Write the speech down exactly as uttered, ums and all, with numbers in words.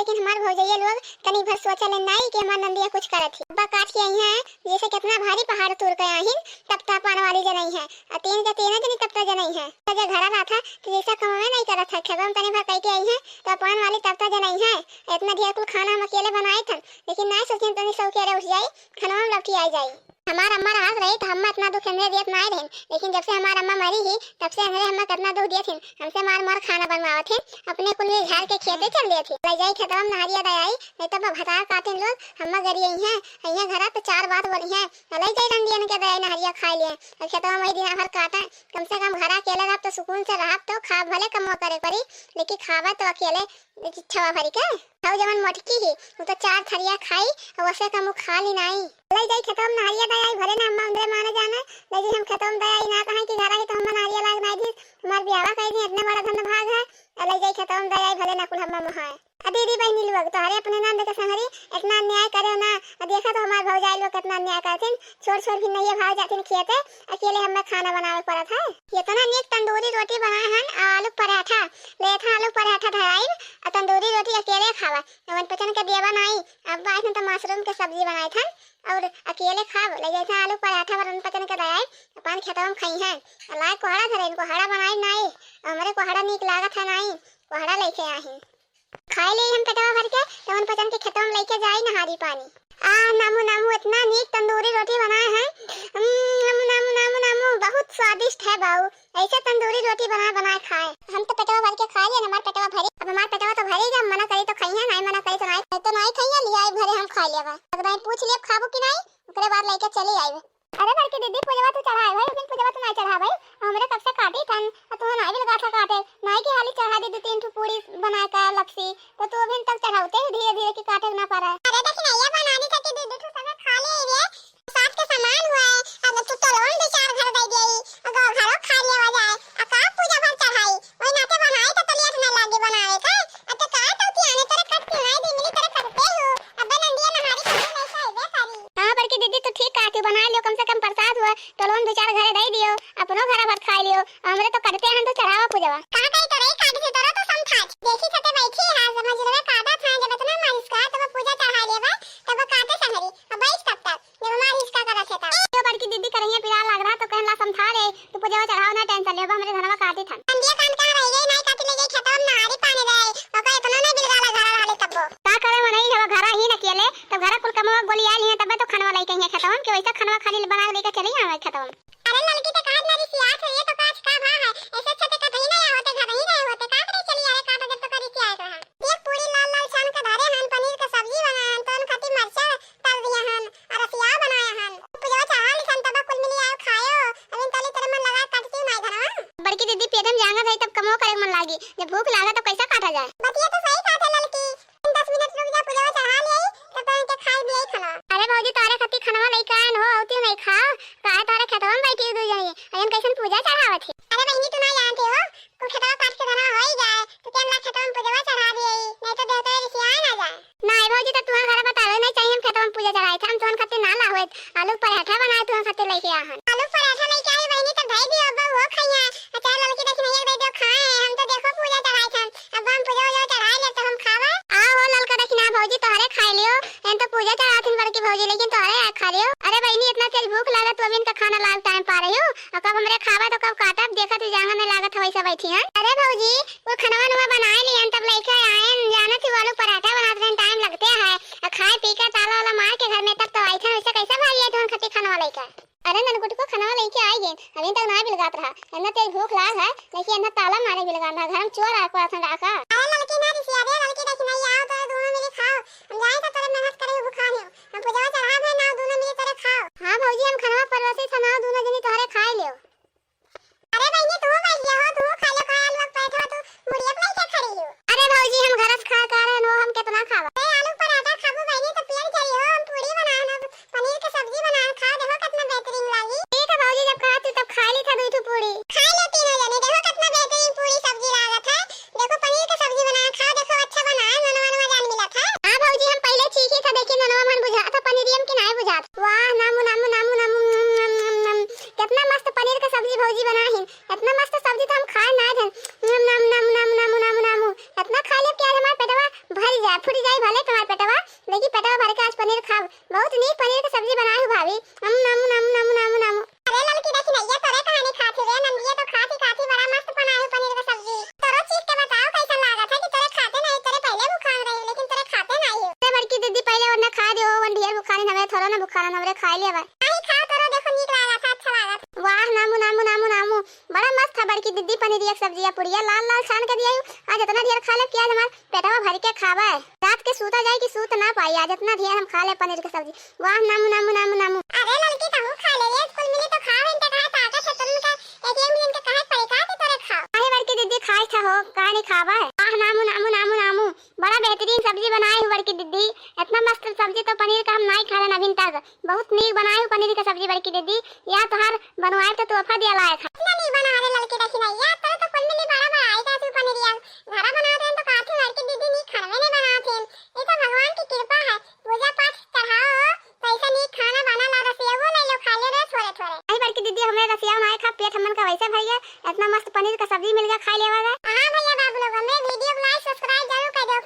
लेकिन हमार भौजइया लोग तनी भर सोचेले नाई कि हमार नंदिया कुछ करत ही। अब्बा काट के अइहैं, जैसे केतना भारी पहाड़ तूर के आहिन, तब त पान वाली जनइहैं। आ तीन के तीनों जनी तब त जनइहैं। त जे घरा रहत है, त जैसा कमवे नाई करत है, खेतवा में तनी भर कइके अइहैं, त पान वाली तब त जनइहैं। इतना ढेर कुल खाना हम अकेले बनाइत हन, लेकिन नाई सोचिन तनी सौकेरे उठ जाई, खनवा में लपटी आई जाई। हमार अम्मा रहत रही त हम्मा इतना दुख हमरे दियत नाई रहिन, लेकिन जब से हमार अम्मा मरी ही, तब से हमरे अम्मा कितना दुख दियत हिन। हमसे मार मार खाना बनवावत हिन, अपने कुल मिल झार के खेते चल दियत हिन। लइ जाई खेतवा में नहरिया दयाई, नहीं तो भतार काटिन लोग, हम्मा गरियइहैं, अइहैं घरा त चार बात बोलिहैं। लइ जाई रंडियन के दयाई नहरिया खाई लिहैं, और खेतवा में वही दिना भर काटा, कम से कम घरा अकेले रहब त सुकून से रहब, त खाब भले कमवा करे परी, लेकिन खाबे त अकेले। छवा भरी के। हऊ जवन मोटकी ही, उ तो चार थरिया खाई, और ओसे कम उ खा ली नाई। लइ जाई खेतवा में नहरिया दयाई, भले ना अम्मा उंदरे माने जाने, लइ जाई हम खेतवा में दयाई ना कहें कि घरा ही तो हम नहरिया लाग नाई दी, हमार बियाहवा कइ दी, इतने बड़ा धन भाग है, आ लइ जाई खेतवा में दयाई, भले ना कुल हम्मा मोहाए। आ दीदी बहिनी लोग, तोहरे अपने नंद के संगरी इतना अन्याय करे ना, आ देखा तो हमार भौजाई लोग कितना अन्याय करथिन, छोड़ छोड़ भी नहीं भाग जाथिन खेते, अकेले हमें खाना बनावे पड़त है। इतना नीक तंदूरी रोटी बनाए हन, आ आलू पराठा, ले था आलू पराठा धराइब, आ तंदूरी रोटी अकेले खावा, अवन पचन के देवा नाई, अब बात में तो मशरूम के सब्जी बनाए थन, और अकेले खाब, ले जाए था आलू पराठा वरन पचन के दयाई, अपन खेतवा में खाई हैं, आ लाए कोहड़ा धरे, कोहड़ा बनाई नाई, हमरे कोहड़ा नीक लागत है नाई, कोहड़ा लेके आही। खाई लेई हम पेटवा भर के, तवन पचन के खेतवा में लइके जाई नहारी पानी। आ, नामू, नामू, इतना नीक तंदूरी रोटी बनाए हैं। उम्म, नामू, नामू, नामू, नामू, बहुत स्वादिष्ट है बाऊ। ऐसे तंदूरी रोटी बनाए, बनाए खाए। हम तो पेटवा भर के खा लिए, हमार पेटवा भरी। अब हमार पेटवा तो भरी, जब मना करी तो खइहे, नाई मना करी तो नाई, तो नाई खइहे, लियाई घरे हम खा लेबे। अगर नाई पूछ लेब खाबू कि नाई, ओकरे बाद लइके चली आइबे। अरे बड़की दीदी, पूजवा तू चढ़ाए भाई, लेकिन पूजवा तू नाई चढ़ा भाई, हमरे कब से काटी थन, आ तू नाई बिलगा था काटे, नाई के हाली चढ़ा दे दू तीन ठो पूरी बनाए का लपसी, तो तू अभी तक चढ़ावते ही धीरे धीरे की काटे ना पारा। अरे देखी ना, ये बना दी था कि दू दू ठो संगे खा ले रे, साथ के सामान हुआ है, अब तू तोलोन भी चार घर दे गई, अगर घरों खा लिया जाए, आ का पूजा भर चढ़ाई, वही नाते बनाए तो तलिया ना लागे बनावे का, अब तो का तो की आने तेरे कट के नाई दे मिली तेरे कटते हो, अबे नंदिया नहारी कहीं नहीं सही बे करी। हाँ बड़की दीदी, तू ठीक कहती हो, बना लियो, कम से कम प्रसाद हुआ, टोलोन दो चार घरे दे दियो, अपनो घरा भर खा लियो, हमरे तो कटते हैं तो चढ़ावा पूजवा। कहाँ कहीं तो रही काट से तोरो तो समझा। देखी छते बैठी है, समझ लेवे काटा था, जब इतना मालिश का, तब पूजा चढ़ा लेवा, तब काटे संगरी, अब बैठ कब तक, जब मालिश का करत है तब। यो बड़की दीदी करैया पिराए लाग रहा, तो कहन ला समझा ले, तू पूजवा चढ़ाओ ना, tension ले, अब हमरे धनवा काटी थन। नंदिया कान कहाँ रह गई, नाई काटी ले गई खेतवा में नहारी पानी रहे, ओका इतना नहीं बिलगा ला घरा रहले तब्बो। का करे मनई, जब घरा ही न अकेले, तब घरा कुल कमवा गोली आइल हैं, तबे तो खनवा लइके हैं खेतवा में, कि वैसा खनवा खाली बना के लेके चली आवे खेतवा में। अरे ललकी तो कहत ना रिसियात है, ये तो काच का भा है, ऐसे अच्छे ते कतई नहीं होते, घर ही नहीं होते, का करे चली आवे काटा जब तो करी सियात रहा। एक पूरी लाल लाल छान के धरे हन, पनीर के सब्जी बनाए हन, तो उन खातिर मरचा तल दिया हन, और रसिया बनाए हन। पूजवा चढ़ा लिसन तब कुल मिली आयो खायो, अभी तली तेरे मन लगा काट के माई धनवा। बड़की दीदी पेट में जांगत है तब कमो करे मन लागी, जब भूख लागे तब कैसा काटा जाए। बतिया तो सही कहत है ललकी, दस मिनट रुक जा, पूजवा चढ़ा ले, तब तो इनके खाए भी आई खाना। अरे भौजी, तोहरे खातिर खनवा लइके आयन हो, अउती नहीं खाओ, काहे तोहरे खेतवा में बैठी हो दू जनी, अयन कैसन पूजा चढ़ावत है। अरे बहिनी, तू ना जानते हो, कुल खेतवा काट के धनवा होई जाए, तो केन ला खेतवा में पूजवा चढ़ा दे, नहीं तो देवता रिसियाए ना जाए। नहीं भौजी, तो तुहां घर बतावे नहीं चाहिए, हम खेतवा में पूजा चढ़ाए थे, हम तुहन खातिर ना लावे, आलू पराठा बनाए तुहन खातिर लइके आ हन। आलू पराठा लइके आई बहिनी, तो भाई भी अब वो खाइया, अच्छा ललकी दक्षिणा एक दे दो खाए, हम तो देखो पूजा चढ़ाए थे, अब हम पूजा उजा चढ़ाए ले तो हम खावे। आ हो ललका दक्षिणा भौजी तोहरे खाए लियो, एन तो पूजा चढ़ाथिन बड़की भौजी, लेकिन तोहरे आ खा लियो। अरे बहिनी, इतना तेज भूख लागत, तू अभी इनका खाना लाल टाइम पा रही हो, और कब हमरे खावा तो कब काटब, देखा तू जांगन में लागत हवाई सब बैठी हैं। अरे भौजी, वो खनवा नवा बनाए लियन, तब लइके आयन, जानत ही आलू पराठा बनात रहन, टाइम लगते है, और खाए पी के ताला वाला मार के घर में तब तो आई थे, वैसे कैसे भागी है तुहन खातिर खनवा लइके? अरे ननकुटको खनवा लइके आई गए, अभी तक ना बिलगात रहा, इतना तेज भूख लाग है, लेकिन इतना ताला मारे बिलगात रहा, घर में चोर आ पड़ा था डाका। अरे ललकी ना रिसिया रे, ललकी देखी नहीं आओ, तो दोनों मिली खाओ, हम जाए तो तेरे मेहनत करे भूखा नहीं, हम पूजवा चढ़ा दे ना, दोनों मिली तेरे खाओ। हाँ भौजी, हम खनवा परोसी था ना, दोनों जनी तोहरे खाए लियो। अरे बहिनी, तू बैठ जा हो, तू खा लो, खाए लोग बैठो, तू मुड़िया पे लेके खड़ी हो। अरे भौजी, हम घर से खा के आ रहे हैं, वो हम कितना खावा। ए, आलू पराठा खाबू बहिनी, तो पियर चली हो, हम पूरी बनाए ना, पनीर के सब्जी बनाए, खा देखो कितना बेहतरीन लागी। ठीक है भौजी, जब कहा तू तब खा ली था दो ठो पूरी। खा लो तीनों जने, देखो कितना बेहतरीन पूरी सब्जी लागत है। देखो पनीर जा, फूट जाई भले तुम्हार पेटवा, लेकिन पेटवा भर के आज पनीर खाब। बहुत नीक पनीर के सब्जी बनाए हो भाभी। अम, नामू, नामू, नामू, नामू, नामू। अरे ललकी, देखी ना, ये तोरे कहानी खाती रे, नंदिया तो खाती खाती बड़ा मस्त बनाए हो पनीर के सब्जी। तोरो चीख के बताओ कैसा लागत है कि तोरे खाते नहीं, तोरे पहले बुखार रही, लेकिन तोरे खाते नहीं हो। अरे बड़की दीदी, पहले ओन्ने खा दे, ओ वन ढेर बुखार, हमरे थोड़ा ना बुखार, हमरे खाए ले बा। नहीं खाओ, तोरो देखो नीक लागत है, अच्छा लागत। वाह, नामू, नामू, नामू, नामू। बड़ा मस्त है बड़की दीदी पनीरिया के सब्जिया पुड़िया, लाल लाल छान के दिया। आज इतना ढेर खा ले कि आज हमार पेटवा भर के खावे। रात के सूता जाए कि सूत ना पाई, आज इतना ढेर हम खा ले पनीर के सब्जी। वाह, नामू, नामू, नामू, नामू। अरे ललकी, तहू खा ले, ये कुल मिली तो खाओ, इनके कहा ताकत है, तुम इनका एक एक मिनट के कहे पड़ी का कि तोरे खाओ। अरे बड़की दीदी, खाई था हो, काहे नहीं खावा है? वाह, नामू, नामू, नामू, नामू। बड़ा बेहतरीन सब्जी बनाए हो बड़की दीदी। इतना मस्त सब्जी तो पनीर का हम नहीं खालन अभी तक। बहुत नीक बनाए हो पनीर के सब्जी बड़की दीदी। या तोहार बनवाए तो तोहफा दिया लायक है। इतना नहीं बना रे ललकी, देखी नहीं, या तोरे तो कुल मिली बड़ा बड़ा आई जाती पनीर या। घरा बनाते हैं तो काफी बड़की दीदी नहीं खानवे नहीं बनाते हैं। ये तो भगवान की कृपा है। पूजा पाठ चढ़ाओ, पैसा नहीं खाना बना ला, रसिया वो ले लो, खा ले रे थोड़े थोड़े। नहीं बड़की दीदी, हमरे रसिया ना खा, पेट हमन का वैसे भर गया। इतना मस्त पनीर का सब्जी मिल गया, खा लेवा गए। हाँ भैया बाबू लोग, हमरे वीडियो को like subscribe जरूर कर दो।